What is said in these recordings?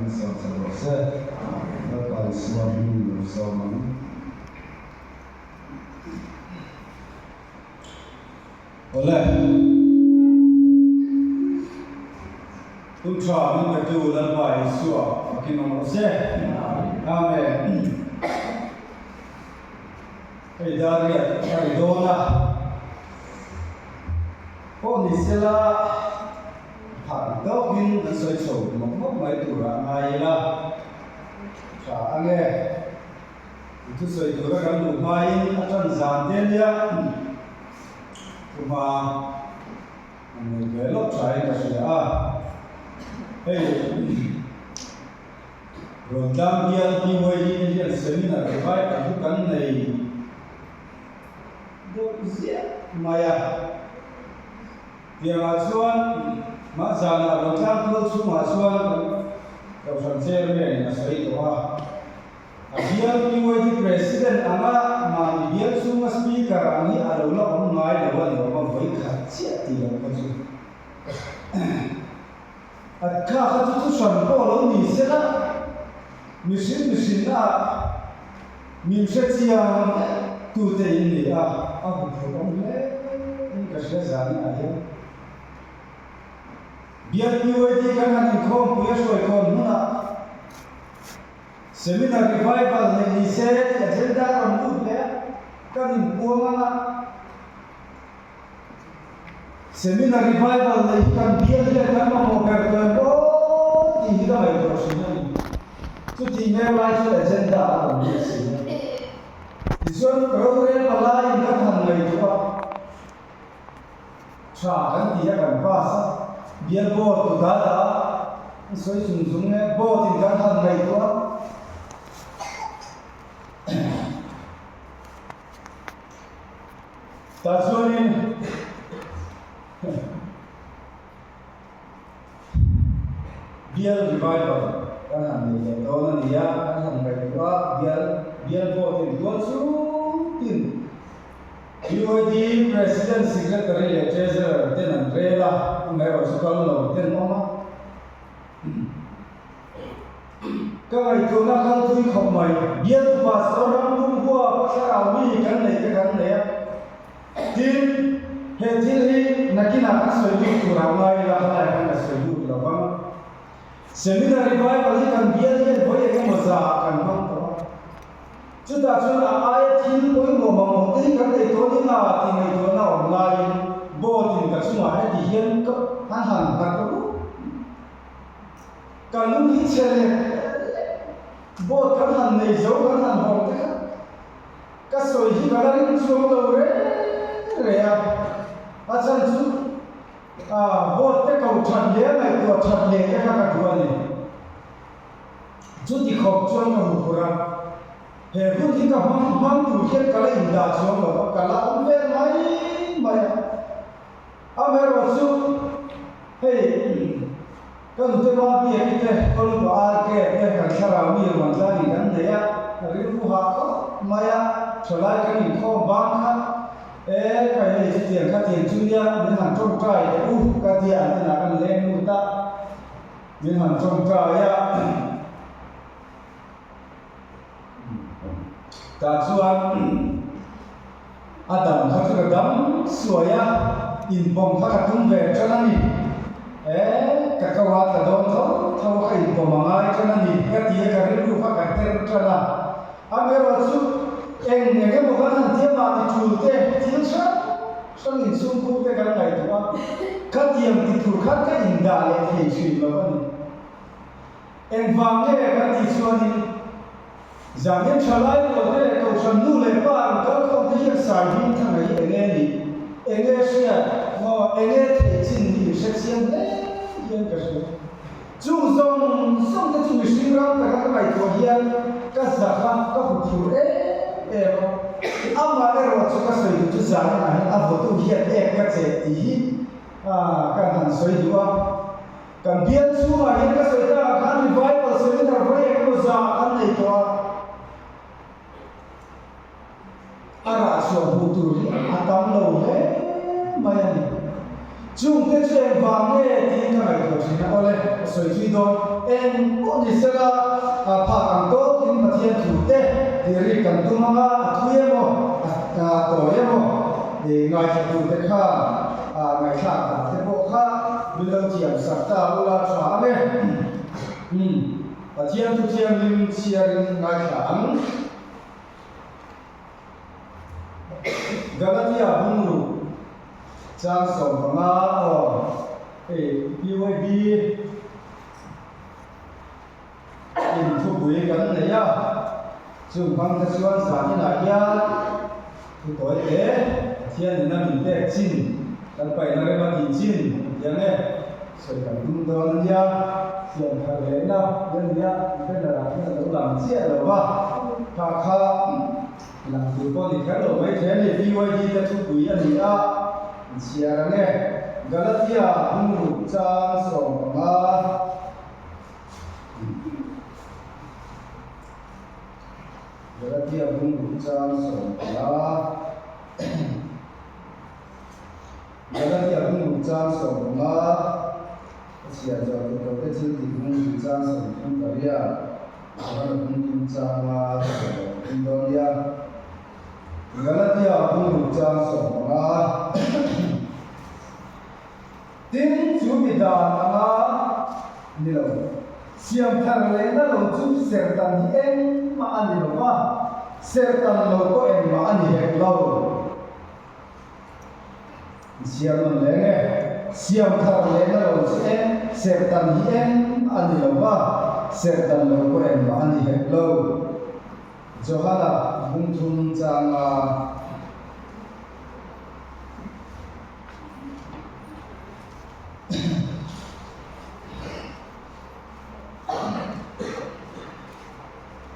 malsawm che rawh se. Lalpa Isua hmingin lo sawm ang. Awle. Hun tha min petu Lalpa Isua fakin awm rawh se. Amen. Hei Dariat a ri dawn a, pawh ni sela phah tawkin an sawi chho mawp mawp mai turah ngai ila tha ange. I thusawi tura kan luh hmain a tan zan te nia thuma an nei ve lawk thain ka hria a, hei Ruantlang bial PYD te hian seminar revival hi kan nei deuh ziah mai a. Tiangah chuan mah zanah Ruantlang tual chhungah chuan kan Kohhran Chairman in a sawi tawh a. A bial PYD President anga mahni bial chhunga Speaker ang hi a lo la awm ngai lo a ni awm a, vawikhat chiah tih loh kha chu. A kha kha chu chu hran pawh lo ni se la, mihring mihrinna ah min hre chiang tute in ni a, a huphurh awm hle in ka hria zanin ah hian. Bial PYD kan han inkhawmpui a hruaikhawm hmunah Seminar Revival neih ni se tih agenda a rawn lut leh a, kan inpuang ang a. Seminar Revival neih hi kan bial hian kan mamawh ber tawh em aw tih hi ka ngaihtuah thin a ni. Chutih mek lai chu agenda a rawn lut si a. Tichuan rorel palaiin kan han ngaihtuah a, tha kan ti a kan pass a, bial board tu ta dah a, an sawi zung zung e, board in kan han ngaihtuah a. Tah chuanin Bial Revival kan han nei leh dawn a ni a, kan han ngaihtuah a, Bial Bial Board in tual chungtin BYD President, Secretary leh Treasurer ten an rel a, amaherawh chu kal lo ten awm a. Ka ngaihtuahna kal thui khawp mai. Bialtu pastor ram lung hua pa thlarau mi kan nei te kan nei a. Tin, he thil hi nakinah kan sawi lut tur a ngai ila khalai khan ka sawi lut lo vang. Seminar revival hi kan bial hian vawi eng emaw za kan hmang tawh a. Chutah chuan a aia thil pawimawh mamawh te hi kan nei tawh ni nga tih ngaihtuahna awm laiin board in ka chungah heti hian ka han han nghat rup. Ka lung hi chhe leh board kan han nei zo kan han hawng te kha ka sawi hi ka la ring chuang lo reng reng a, a chhan chu board te ko that leh a ngaihtuah that leh te kha ka duh a ni. Chuti khawp chuan ka hmu phur a, he hun hi ka hmang hmang tur hian ka la indah chuang lo va, ka la awm vel mai mai a. Amaherawhchu hei Ka nute pa biak te, ka lu pa RK te kan thlarau mi ruan tlangin kan nei a, ka rilru hah khawp mai a, thalai kan inkhawm bang kha e ka hei chutiang khatiang chu nia min han tawngtai teh u ka tia an inah kan leng lut a, min han tawngtai a. Tah chuan a dam kha chu ka dam suai a, inpawm kha ka tum ve tan a ni. E, ka ko a tla dawn tho tho a, ka inpawm a ngai tan a ni ka ti a, ka rilru kha ka ter tan a. Amaherawh chu eng eng emaw kan han tia mahni tul te, thil hrang hrang inchhungkhur te kan ngaihtuah a, khatiang ti tur khan ka indah leh thei thin lo a ni. Engvang nge kan tih chuanin Zangin thalai rual te leh Kohhran nu leh pa rawn kal khawm te hian sai hming thang hi enge ni, enge hriat maw, enge theih chin hi in hre chiang hle hian ka hria. Chung zawng zawng te chu mihring ram taka ka ngaihtuah hian ka zak a, ka hu phur em em a. Amah erawh chu ka sawi duh chu Zangin ah hian a vawtu hian ek ka cheh tih hi kan han sawi duh a. Kan bial chhungah hian ka sawi takah khan revival seminar vawi eng emaw zah kan nei tawh a, a rah chhuah hmuh tur hi a tam lo hle mai a ni. Chungte chu engvang nge tiin ka ngaihtuah thin a, awle ka sawi thui dawn, eng pawh pawh ni sela, phak ang tawkin Pathian thu te tih rik kan tum ang a, a thui emaw, a tawi emaw ngaithla tute khan ngaihthlak dan te pawh kha min lo thiam sak ta ula tha ang e. Umm, Pathian thu thianghlim chhiarin ngaithla ang. Galatia bungruk chang 15 aw hei PYB in thupui kan nei a, chung hmang te chuan zan inah hian thu tawi te Pathian in a min pek chin kan paihna rem a tih chin a ti ang e, sawi kan tum dawn a nia, siam thar lehna hi a nia, banner ah hian a lo lang chiah lo va, kha kha Lang tur pawh ni kher lo mai thei a ni. BYD te thupui a ni a, in chhiar ang e. Galatia bungruk chang 15. Galatia bungruk chang 15. Galatia bungruk chang 15. Ka chhiar zawh tur lo te thil tih bungruk chang 38. Johana bung chungchanga sawi a tum dawn nia. Galatia bungruk chang 15. Tin, chu mi dan anga ni lo, siam thar lehna lo chu sertan hi engmah a ni lo va, sertan lo pawh engmah a ni hek lo. Siam nawn leng e. Siam thar lehna lo chu eng, serhtan hi eng a ni lo va, serhtan lo pawh engmah a ni hek lo. Johana bungthum changa.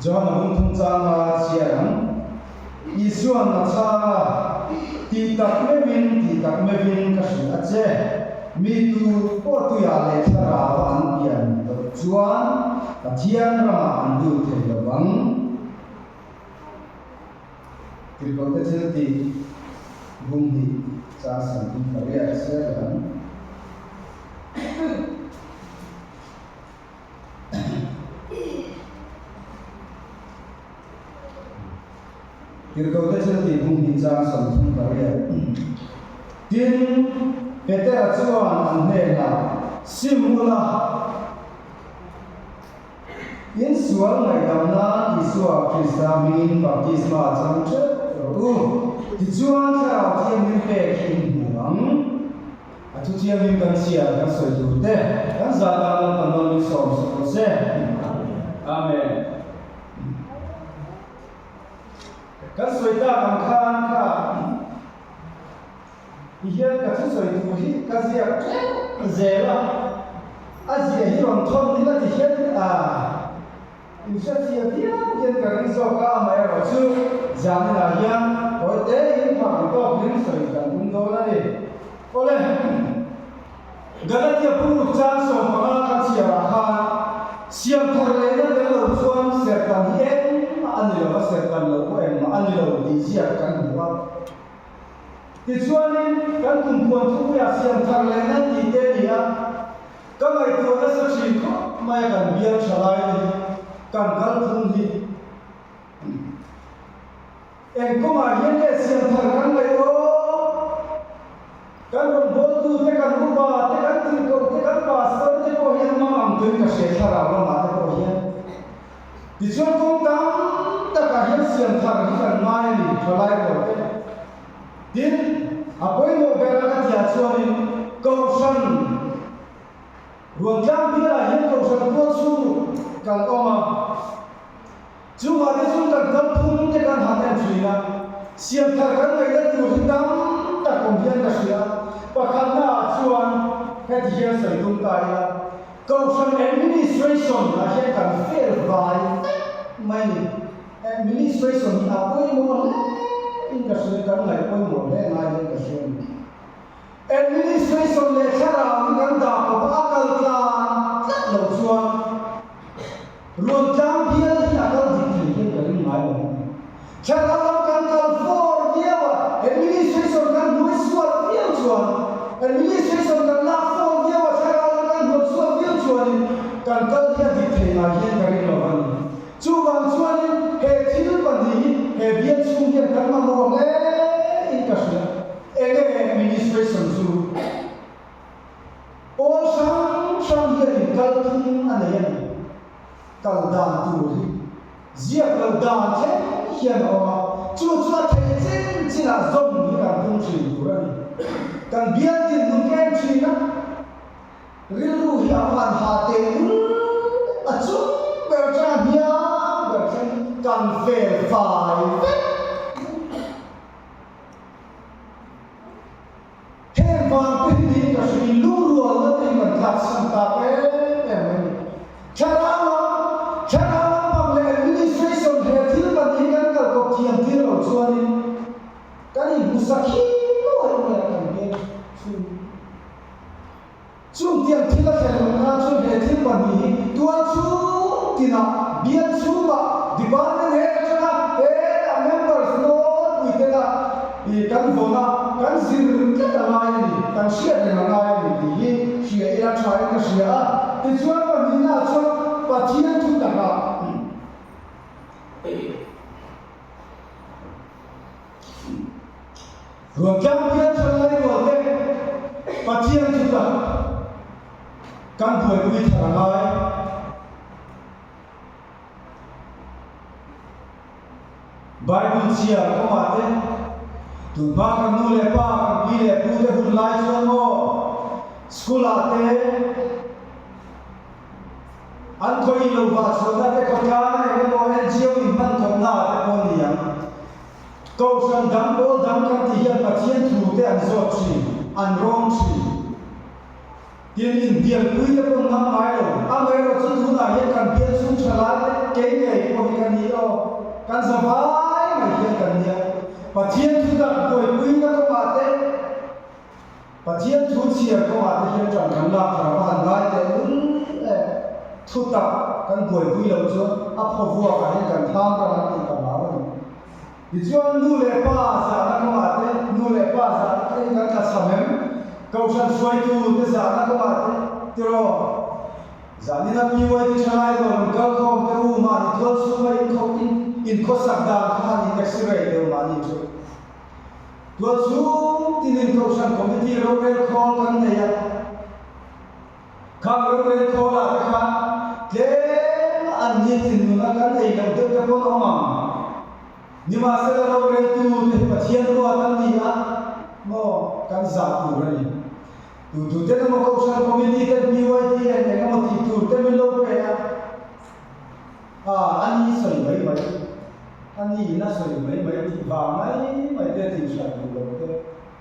Johana lungthum changa chhiar ang. Isua'n a chhang a, Tih tak meuhin, tih tak meuhin ka hrilh a che, mi tu pawh tuiah leh thlarau an pian loh chuan Pathian ramah an lut thei lo vang. Tirhkohte thil tih bung hnih chang 38 chhiar leh ang. Tirhkohte thil tih bung hnih chang 38. Tin, Petera chuan an hnenah, Sim ula, in sual ngaihdam nan Isua Krista hmingin baptisma chang theuh rawh u, tichuan Thlarau Thianghlim pek hi in hmu ang. A thu thianghlim kan chhiar kan sawi tur te kan zah tan lam kan rawn min sawm sak rawh se. Amen. Kan sawi tak ang khan kha ti hian ka thu sawi tur hi ka ziak tlem zel a, a ziah hi rawn thawn ila ti hian a Inhriatfiah viau hian ka ring zawk a, amaherawh chu zaninah hian hawi tein phak ang tawkin sawi kan tum dawn a ni. Awle, Galatia bungruk chang 15 kan chhiarah khan siam thar lehna tel lo chuan serhtan hi engmah a ni lo va, serhtan lo pawh engmah a ni lo tih ziak kan hmu a. Tichuanin kan kumpuan thupuiah siam thar lehna tih te a ni a. Ka ngaihtuah nasa thin khawp mai a kan bial tha lai te hi kan kal phung hi eng kawngah hian nge siam thar kan ngaih aw? Kan rawngbawltu te, kan upa te, kan tirhkoh te, kan pastor te pawh hi an mang ang tuin ka hria thlarau lamah te pawh hian. Tichuan kawng tam takah hian siam thar hi kan ngai a ni thalai rual te. Tin, a pawimawh ber a ka tiah chuanin Kohhran Ruantlang bialah hian Kohhran tual chhung kan awm a, chungah te chuan kan kalphung te kan han en thin a, siam thar kan ngaihna tur hi tam tak awm hian ka hria. Pakhatna ah chuan heti hian sawi tum ta ila, Kohhran administration ah hian kan fail vai vek mai a ni. Administration hi a pawimawh hle in ka hria, kan ngaih pawimawh hle ngai hian ka hria a ni. Administration leh thlarau hi kan dah kawp a, a kal tlan tlat lo chuan Ruantlang bial hi a kal dik thei hian ka ring ngai lo a ni. Thlarau lam kan kal fawr viau a, administration kan hnuai suat viau chuan, administration kan lak fawr viau a, thlarau lam kan hnuai suat viau chuanin kan kal hi a dik thei lo. ngai hian ka ring lo a ni. Chuvang chuanin he thil pahnih hi he bial chhung hian kan mamawh hle in ka hria. Enge administration chu? Pawl hrang hrang hianin kal phung a nei a ni. Kal dan tur hi ziak loh dan thleng hian a awm a, chu chu a theih chin chinah zawm hi kan tum thin tur a ni. Kan bial dinhmun ka en thin a, rilru hi a va han hah teh lul a chung ber atanga hniam ber thleng kan fel fai vek. Heng vang te hi niin ka hria in lungrualna te hi kan tlak chhan tak em em mai ni. Thlarau lam, thlarau lampang leh administration he thil pahnih kan kal kawp thiam tir lo chuanin kan inhmusak hi nuai nuai a kan biak chhung. Chungtiang thil a thlen loh nan chuan he thil pahnih hi tual chhung tinah bial chhungah department head atanga hetah members nawlpui tena ih kan vawn a, kan zir tlat a ngai a ni, kan hriat reng a ngai a ni tih hi hria ila tha in ka hria a. Tichuan pahnihnaah chuan Pathian thu takah Ruantlang bial thalai rual te Pathian thu tak kan buaipui thar a ngai. Bible chhiar kawngah te tunhma kan nu leh pa kan pi leh pu te hun lai chuan maw school ah te An khawih lo vah chhuahna te khawtlang eng emaw NGO in hman thawkna ah te pawh a ni ang. Kohhran dang pawl dang kan tih hian Pathian thu te an zawt thin, an rawn thin. Tin, inbialpui te pawh an ngam ngai lo. Amaherawh chu tunah hian kan bial chhung tha lai te kei ngei pawh hi ka ni aw. Kan za vai mai hian kan nia. Pathian thu dak buaipuina kawngah te, Pathian thu chhiar kawngah te hian ṭan kan lak thar a va han ngai teh lul e. Thu tak kan buaipui loh chuan a phaw vuakah hian kan thang ran an tih tam hau a ni. Tichuan nu leh pa zahna kawngah te, nu leh pa zahna te hi kan tlachham em? Kohhran hruaitu te zahna kawngah te tiraw? Zanina PYD ṭhalai rual rawn kal khawm te u mahni tual chhunga inkhawk in inkhawsak dan kha han in x-ray deuh mahni chu. Tualchhung tinin Kohhran Committee rorel khawl kan nei a, khang rorel khawlah te khan tlem an nitin nuna kan ei loh deuh te pawn awm ang. Nimahsela roreltu te hi Pathian ruat an ni a maw kan zah tur a ni. Tu tu ten emaw Kohhran Committee ten PYD eng eng emaw tih tur te min lo pe a. A, a ni sawi mai mai, a ni in a sawi mai mai tih vang mai mai te tih hriat duh loh te,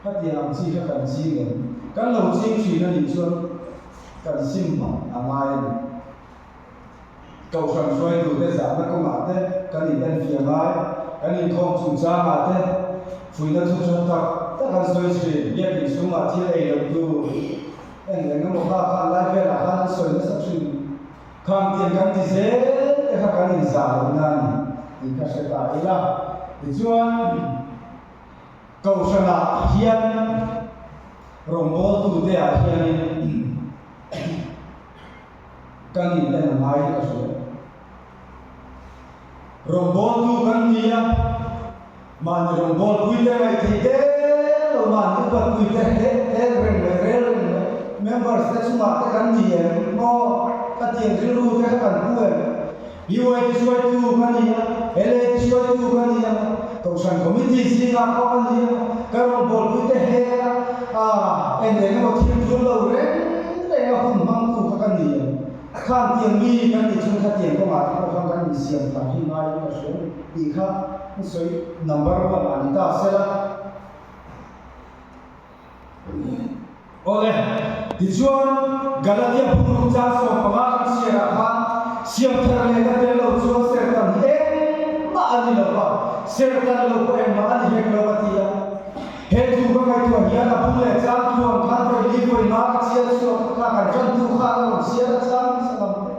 khatiang ang chi kha kan ching em? Kan lo ching thin a nih chuan kan sim hman a ngai a ni. Kohhran hruaitute zahna kawngah te kan inenfiah ngai, kan inkhawm chungchangah te fuihna thu tha tak tak an sawi thin, biakin chhungah thil ei loh tur eng eng emaw kha khan lai velah khan an sawi nasa thin. Khang tiang kan ti zel te kha kan inzah loh na a ni tih kha hre ta ila. Tichuan, Kohhranah hian rawngbawltute ah hianin kan in en a ngai ka hria. Rawngbawltu kan ni a, mahni rawngbawlpuite ngaihtheih der lo, mahni upatpuite hel reng leh rel reng leh members te chungah te kan ni em maw? Ka tiang rilru te kha kan pu em? BYD hruaitu ka ni a, LAD hruaitu ka ni a, Kohhran Committee zingah pawh ka ni a, ka rawngbawlpuite hel a, ah eng eng emaw thil tul lo reng reng a hun hmangtu kha ka ni em? Khan tiang mi kan nih chuan khatiang kawngah te pawh khan kan insiam thar hi ngaiin ka hria ni tih kha an sawi number one ah ni ta sela. Awle, tichuan Galatia bungruk chang 15 kan chhiarah khan siam thar lehna tel lo chuan sertan hi engmah a ni lo va, sertan lo pawh engmah a ni hek lo a ti a. He thu ka ngaihtuah hian a bung leh chang tluan khan vawi li vawi nga ka chhiar chhuak kha kan tantu khan a rawn chhiar a chang nasa lam te.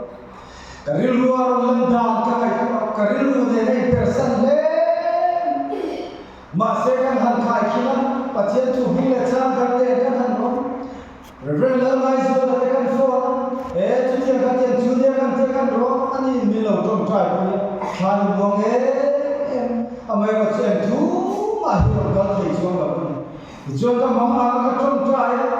Ka rilru a rawn lan dan ka ngaihtuah ka rilru nen a inpersan hle. Mahse kan han khaikhin a, Pathian thu bung leh chang dang nen kan han awm. Rev. Lalngaizuala te kan phone a, e chutiang kha tiang chu nia kan tia kan rawh a ni min lo tawngtai pui a, thla in muang em em amaherawh chu eng thu mah hi rawn kal thei chuang lo a ni. Tichuan ka mang ang a ka tawngtai a,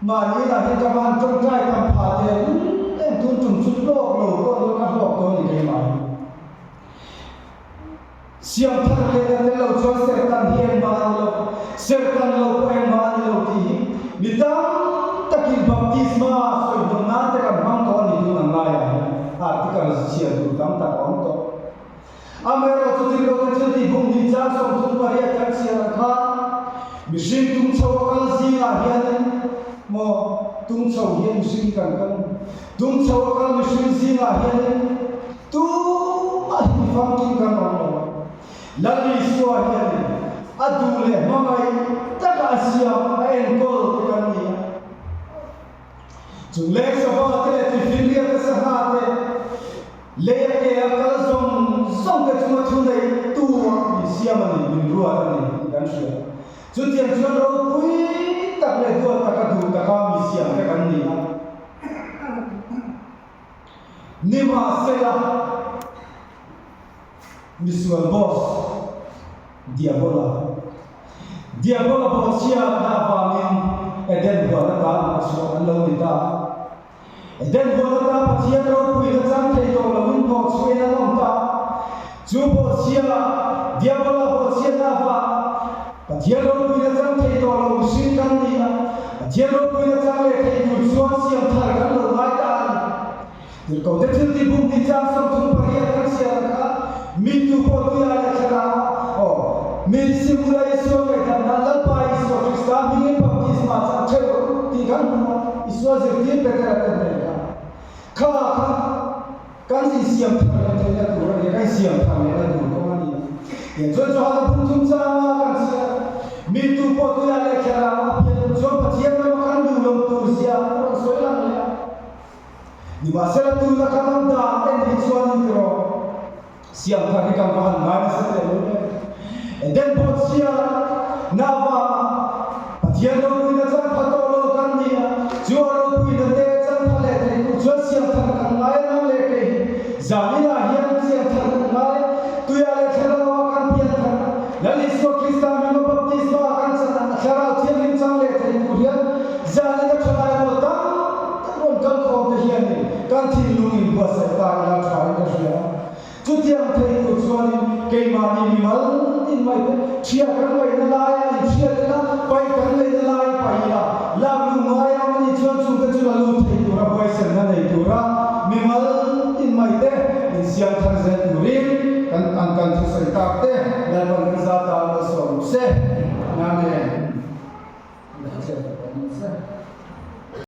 mahni lah hian ka van tawngtai tam phah teh lul em tun tum chu hlawk lo pawh ni ka hlawk dawn ni keimah hi. Siam thar leh na tel lo chuan serhtan hi engmah a ni lo, serhtan lo pawh engmah a ni lo tih hi mi tam takin baptisma sawi hnawn nan te kan hmang tawh a ni tun ang laiah hian article chhiar tur tam tak a awm tawh. Amaherawh chu Tirhkohte thil tih bung hnih chang 38 kan chhiar ang khan mihring tung chho a kal zingah hianin maw tung chho hian mihring kan kal tung chho a kal mihring zingah hianin Tumah hi mi famkim kan awm lo. Lal Isua hianin a duh leh hmangaih taka a siam a enkawl te kan ni a. Chung leng sava te leh tuifinriat te sangha te, lei a ke a kal zawng zawng te chunga thu nei tu a min siam a ni, min ruat a ni tih kan hria. Chutiang chuan ropui tak leh duat taka duh taka mi siam te kan ni a. Nimahsela, misual boss Diabola, Diabola bawhchhiatna avangin Eden huan ata luh chhuah an lo ni ta a. Eden huan ata Pathian ropuina chang thei tawh loin hnawhchhuahin an awm ta a. Chu bawhchhia, Diabola bawhchhiatna avanga Pathian ropuina chang thei tawh lo mihring kan ni a, Pathian ropuina chang leh thei tur chuan siam thar kan lo ngai ta a ni. Tirhkohte thil tih bum tih chang 38 kan chhiar ang kha mi tu pawh tuiah leh thlarau aw mi simula Isua ngaihdam nan Lalpa Isua Krista hmingin baptisma chang theuh rawh u tih kan hmu a, Isua zirtir Petera te hnen kha kha kha Kan insiam thar leh theihna tur a ni a, kan insiam thar lehna tur kawng a ni a. Tiang chuan Johana phung thum changa kan chhiar mi tu pawh tuiah leh thlarau a pian loh chuan Pathian rama kan duh lo tur zia a rawn sawi lang leh a. Nimahsela tuna kan awm dan en hi chuanin tiraw siam thar hi kan va han ngai nasa teh lo em. Eden pawh chhiar na avanga Pathian ropuina chang pha tawh lo kan ni a, chu a ropuina te chang pha leh thei tur chuan siam thar kan ngai a nang leh kei hi zaninah hian siam thar kan ngai a, tuiah leh thlarauah kan pian thar a, Lal Isua Krista hminga baptisma kan chan a, a thlarau thianghlim chang leh thei tur hian zanin a thalai rual tam tak rawn kal khawm te hianin kan thinlung in buatsaih ta ila tha in ka hria a. Chutiang thei tur chuanin keimahni mimal in mai te thiah kan ngaihna laia in thiat ila, paih kan ngaihna lai paih ila, lak luh ngai a awm anih chuan chungte chu la lut thei tura huaisenna nei tura mimal in mai te in siam thar zel turin kan an kan thusawi tak te Lalpan kan za ta a lo sawm se. Amen.